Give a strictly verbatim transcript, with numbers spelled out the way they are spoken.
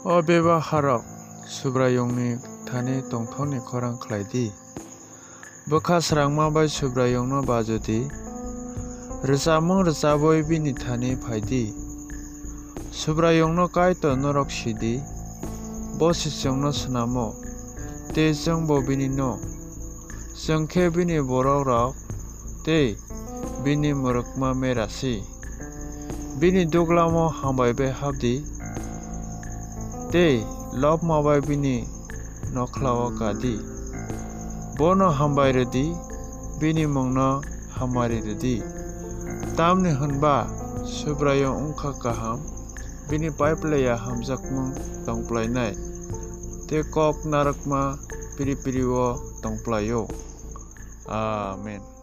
O bebak harok, Subraiyungni thani tongthokni khorang khlai di. Bwkha srangma bai Subraiyungno bajo di. Rwchapmung rwchapwi bini thani phai di. Subraiyungno Kaitor norok si di. Bo se chwngno snamo, tei chwngbo bini no. Chwng khe bini bororok tei bini mwrwkma mera si. Bini duglamo hambai bai hap di, tei lobma bai bini nokhlao ka di. Bono hambai rw di, bini mungno hamari rw di. Tamni hwn ba Subraiyung wng kha kaham, bini paiplaiya hamjakmung tong phlainai, tei kók narwkma piri piri-o tong phlai-o. Amen.